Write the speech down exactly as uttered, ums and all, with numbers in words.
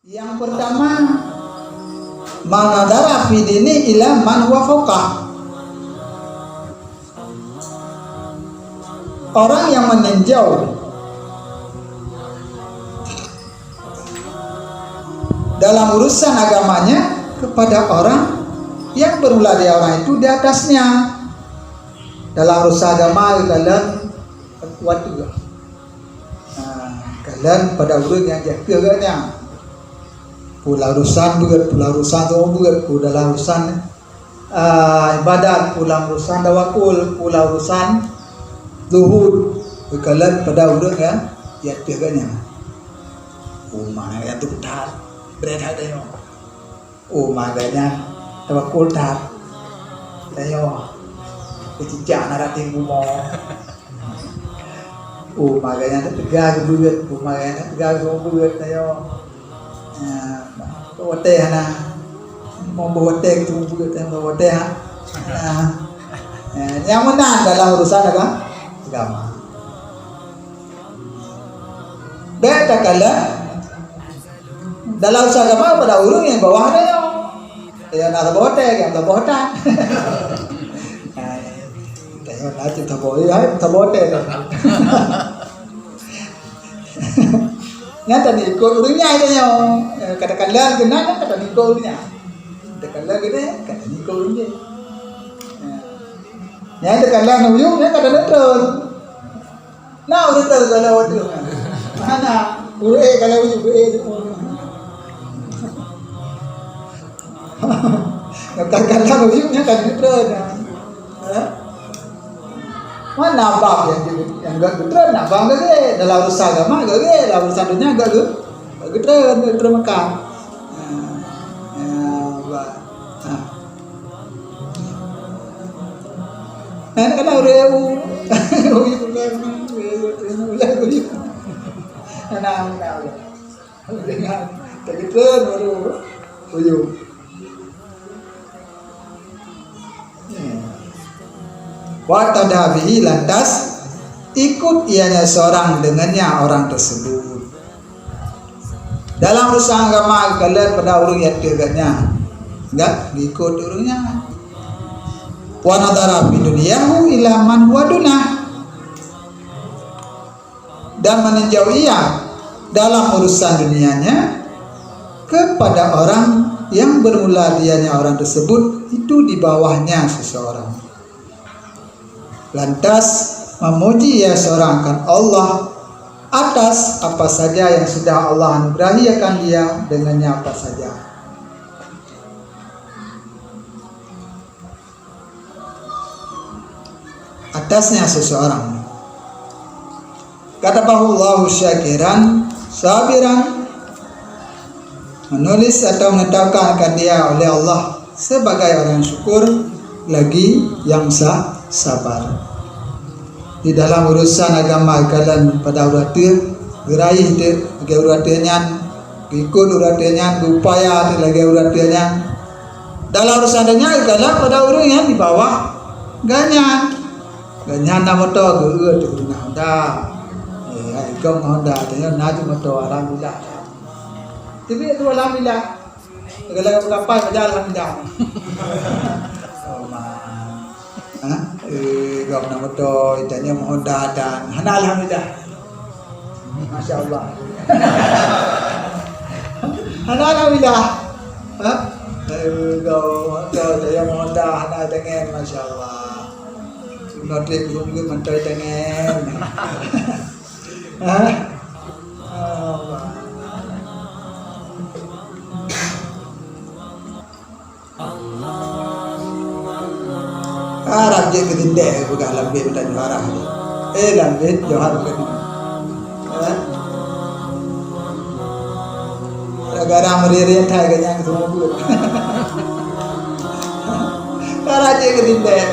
Yang pertama, man nadhara fi dini ila man huwa fauqah. Orang yang meninjau dalam urusan agamanya kepada orang yang bermula dia orang itu di atasnya. Dalam urusan agama, kalon watèe. Ha, kalon pada ureuëng nyang jatuh agaknya. Pula urusan beuet, pula urusan tu beuet, pula urusan ah, ibadat, pula urusan tawakul, pula urusan zuhud. Kalon pada ureuëng nyang jatuh agaknya. Uma nyang tu that, bret that tanyoe. Uma agaknya tawakul that. Tanyoe, keucicak na rating bumoe. Uma agaknya teuga geubeuet, uma agaknya teuga geubeuet tanyoe. Ya, watèe hana. Mau watèe tu buet yang watèe ha. Ya. Ya, nyang meunan dalam urusan agama. Bèk takalon dalam urusan agama pada ureuëng nyang bawah tanyoe. Ya, na saboh watèe, nyang saboh watèe. Nah, tanyoe na cit saboh, ya, saboh watèe. Nyan taneuk ikot ureuëng nyan tanyoe. Eh, katakanlah keunan, nyan taneuk ikot ureuëng nyan. Katakanlah keunan, taneuk ikot ureuëng nyan. Nyan katakanlah neuyueb, nyan taneuk treun. Na ureuëng treun kalau waduh. Mana? Ureuëng kalau uyueb, ureuëng. Katakanlah uyueb nyan taneuk treun. Eh? Mana abang nyang, nyang gak geutreun, abang gak gé. Dalam urusan agama gak gé, dalam urusan dunia gak gé. Gak geutreun, gak geutreun Mekah. Ha. Ya, abang. Ha. Nah, ini kan udah u. Uyueb, uyueb, uyueb, uyueb. Nah, nah, nah. Gak geutreun baru uyueb. Waqtada bihi, lantas ikut ianya seorang dengannya orang tersebut. Dalam urusan agama, kalon pada ureuëng nyang jatuh agaknya, gak ikut ureuëng nyan. Wa nadhara fi dunyahu ila man huwa dunah. Dan meninjau ia dalam urusan dunianya kepada orang yang bermula dianya orang tersebut itu di bawahnya seseorang. Lantas memuji ia seorang akan Allah atas apa saja yang sudah Allah anugerahi akan dia dengannya apa saja. Atasnya seseorang. Katabahu Allahu syakiran sabiran, menulis atau menetapkan akan dia oleh Allah sebagai orang syukur lagi yang sa-, sabar. Di dalam urusan agama kalon pada ureuëng teuh, geuraih teuh lagée ureuëng teuh nyan, geukot ureuëng teuh nyan, geupaya teuh lagée ureuëng teuh nyan. Dalam urusan donya, galak pada ureuëng nyang di bawah gobnyan. Gobnyan na moto, geu-eu teuh na Honda. Eh, hai, gom Honda, teuh na cit moto, alhamdulillah. Tapi itu alhamdulillah. Segala kapal saja alhamdulillah. Oh, ma. Ha? Eh, gom na moto, itanya Honda dan hana alhamdulillah. Masya Allah. Hana alhamdulillah. Ha? Eh, gom moto, saya Honda hana dengan, masya Allah. Sudah trip belum ke mentai dengan. Ha? Allah. Arab jeuet keu tindek peugah lam bit meutanyoe arah. Eh, lam bit Johar bukan. Eh? Gara-gara meurieh-rieh thai gobnyan keu teumeubuet. Arab jeuet keu tindek.